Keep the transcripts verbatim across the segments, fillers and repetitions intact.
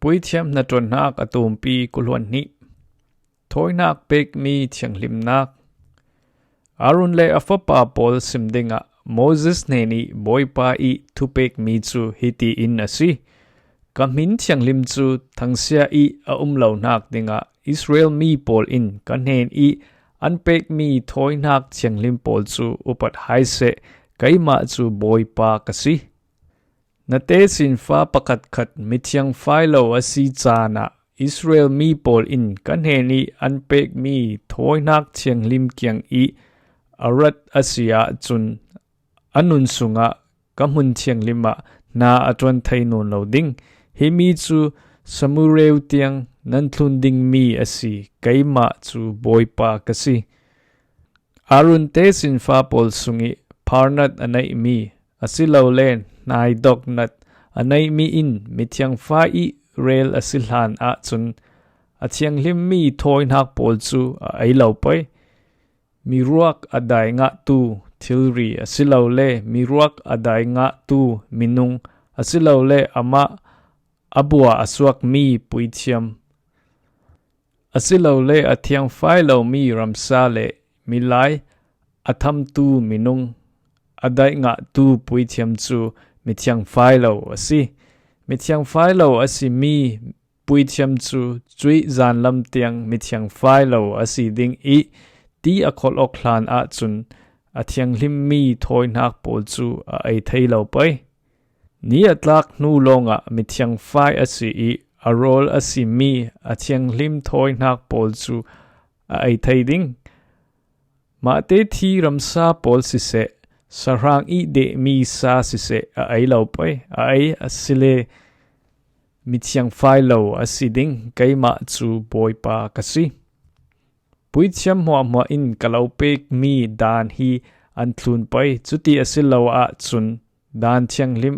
Puithiam hnaṭuanhnak a tumpi kul hluan hnih. Thawinak pekmi thianghlimnak. Aaron le a fapa pawl sim dingah Moses hnen ih Bawipa ih thupekmi cu hiti in a si: Ka hmin thianghlim cu thangsia ih a um lohnak dingah Israel mi pawl in ka hnen ih an pekmi thawinak thianghlim pawl cu upat hai seh, keimah cu Bawipa ka si. Na tesinfa pakhatkhat mithiang fai lo a si caan ah Israel mi pawl in ka hnen ih an pekmi thawinak thianghlim kiang ih a rat a si ahcun a nun sungah ka hmun thianghlim ah hna a ṭuan thei nawn lo ding. Himi cu samureu tiang nan thlun dingmi a si, keimah cu Bawipa ka si. Aaron tesinfa pawl sungih pharnat a neihmi, asilole hnaidoknat a neihmi in mithiang fai ih rel a si hlan ahcun a thianghlimmi thawinak pawl cu a ei lo pei. Miruak a dai ngahtu thilri asilole miruak a dai ngahtu minung asilole amah a bua a suakmi puithiam asilole a thiangfai lomi ramsa le milai a thamtu minung a daih ngahtu puithiam cu mithiang fai lo a si. Mithiang fai lo a simi puithiam cu cuih zanlam tiang mithiang fai lo a si ding ih ti a kholh awk hlan ahcun a thianghlimmi thawinak pawl cu a ei thei lo pei. Ni a tlak hnu lawngah mithiang fai a si ih a rawl a simi a thianghlim thawinak pawl cu a ei thei ding. Mahte thi ramsa pawl siseh, sahrang ih dehmi sa siseh a ei lo pei. A ei a si le mithiang fai lo a si ding, keimah cu Bawipa ka si. Puithiam hmuahhmuah in ka lo pekmi dan hi an thlun pei. Cuti a si lo ahcun dan thianghlim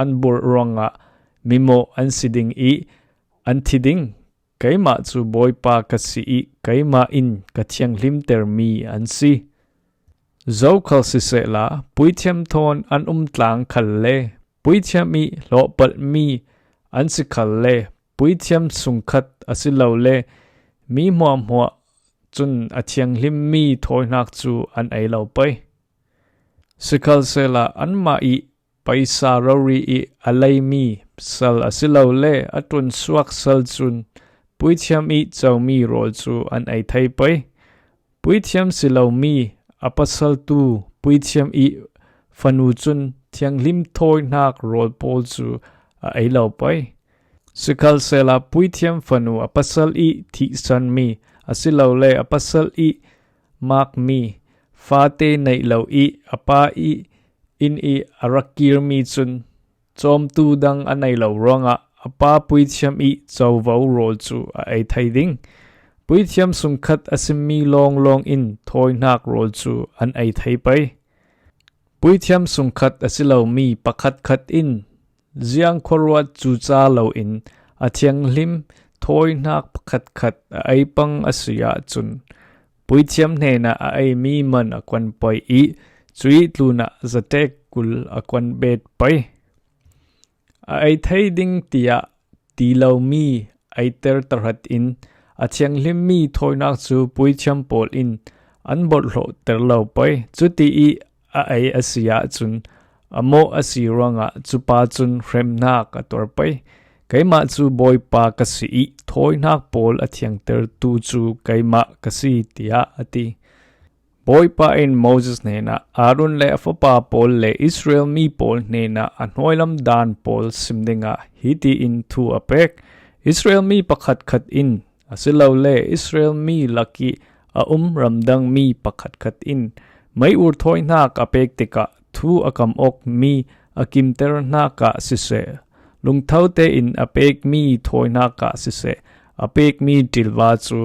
an burh ruangah mimawh an si ding ih an thi ding. Keimah cu Bawipa ka si ih keimah in ka thianghlimtermi an si. Zokhal sisehla, puithiam thawn an um tlang khalle, puithiam ih hlawhpalhmi an si khalle, puithiam sungkhat asilole mi hmuahhmuah cun a thianghlimmi thawinak cu an ei lo pei. Sikhalsehla anmah ih paisa rori ih a leimi sal asilole a ṭuansuak sal cun puithiam ih comi rawl cu an ei thei pei. Puithiam si lomi a pasaltu puithiam ih fanu cun thianghlim thawinak rawl pawl cu a ei lo pei. Sikhalsehla puithiam fanu a pasal ih thihsanmi asilole a pasal ih makmi fate neih lo ih a pa ih inn ih a rak kirmi cun cawmtu dang a nei lo ruangah a pa puithiam ih covo rawl cu a ei thei ding. Puithiam sungkhat a simi lawnglawng in thawinak rawl cu an ei thei pei. Puithiam sungkhat a si lomi pakhatkhat in ziang khuaruat cuca loin a thianghlim thawinak pakhatkhat a ei pang a si ahcun puithiam hnenah a eimi man a kuan pei ih cuih tlunah zatek kul a kuan bet pei. A ei thei ding tiah ti lomi eiter tahratin a thianghlimmi thawinak cu puithiam pawl in an bawlhhlawhter lo pei. Cuti ih a ei a si ahcun a mawh a si ruangah cupa cun hremnak a tuar pei. Keimah cu Bawipa ka si ih thawinak pawl a thiangtertu cu keimah ka si, tiah a ti. Bawipa in Moses hnenah, Aaron le a fapa pawl le Israel mi pawl hnenah a hnuailam dan pawl sim dingah hiti in thu a pek: Israel mi pakhatkhat in asilole Israel mi lakih a um ramdang mi pakhatkhat in mei-ur thawinak a pek tikah thu a kam awkmi a kimternak ah siseh, lungtho tein a pekmi thawinak ah siseh, a pekmi ṭilva cu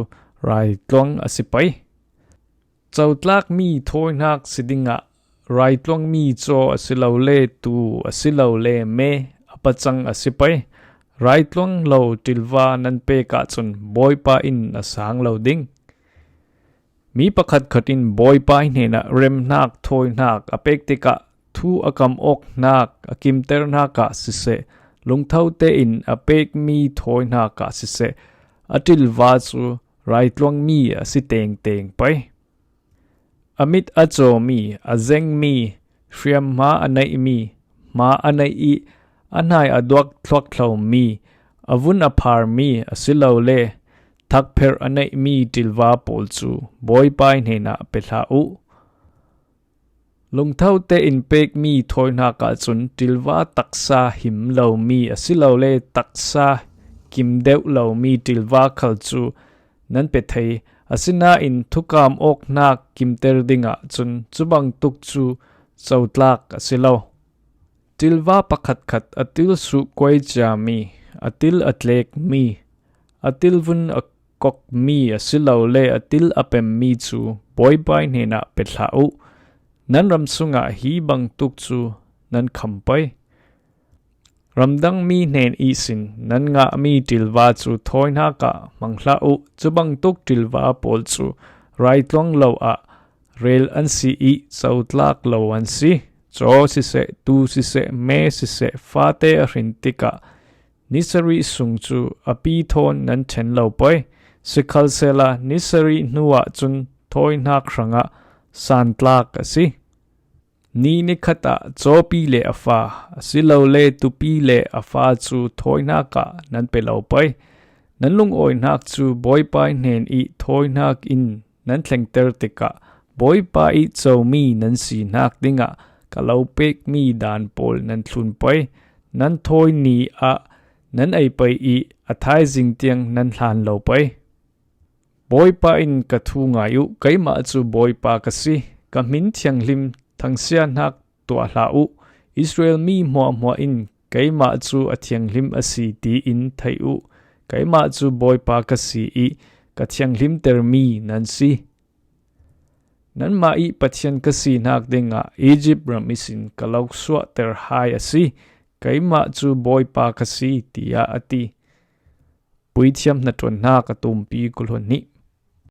raitluang a si pei. Cotlakmi thawinak si dingah raitluangmi caw asilole tuu asilole me a pacang a si pei. Raitluang lo ṭilva nan pek ahcun Bawipa in a sang lo ding. Mi pakhatkhat in Bawipa hnenah remnak thawinak a pek tikah thu a kam awknak a kimternak ah siseh, Lungthote in a pekmi thawihnakah siseh, a ṭilva cu raitluangmi a si tengteng pei. A mit a cawmi, a zengmi, hriamhma a neihmi, hma a neih ih a hnai a duak thluakthlomi, a vun a pharmi, asilole thakpherh a neihmi ṭilva pawl cu Bawipa hnenah pe hlah uh. Lungthote in pekmi thawihnakah cun ṭilva taksa him lomi asilole taksa kim deuh lomi ṭilva khal cu nan pe thei. Asinain thukam awknak kimter dingah cun cubangtuk cu cotlak a si lo. Ṭilva pakhatkhat a til suhkuai ciami, a til a tlekmi, a tilvun a kokmi asilole a til a pemmi cu Bawipa hnenah pe hlah uh. Nan ram sungah hi bangtuk cu nan kham pei. Ramdangmi hnen ihsin nan ngahmi ṭilva cu thawihnakah hmang hlah uh. Cubangtuk ṭilva pawl cu raitluang lo ah rel an si ih cotlak lo an si. Caw siseh, tu siseh, me siseh, fate a hrin tikah ni sarih sung cu a pi thawn nan ṭhen lo pei. Sikhalsehla ni sarih hnuah cun thawihnak hrangah santlak a si. Ni nikhat ah cawpi le a fa, asilole tupi le a fa cu thawihnak ah nan pe lo pei. Nan lungawinak cu Bawipa hnen ih thawihnak in nan thlengter tikah Bawipa ih comi nan sinak dingah ka lo pekmi dan pawl nan thlun pei. Nan thawi ni ah nan ei pei ih a thaizing tiang nan hlan lo pei. Bawipa in ka thu ngai uh, keimah cu Bawipa ka si. Ka hmin thianghlim thangsiahnak tuah hlah uh. Israel mi hmuahhmuah in keimah cu a thianghlim a si tiin theih uh. Keimah cu Bawipa ka si ih ka thianghlimtermi nan si. Nanmah ih Pathian ka sinak dingah Izipt ram ihsin ka lo suahter hai a si. Keimah cu Bawipa ka si, tiah a ti. Puithiam hnaṭuannak a tumpi kul hluan hnih.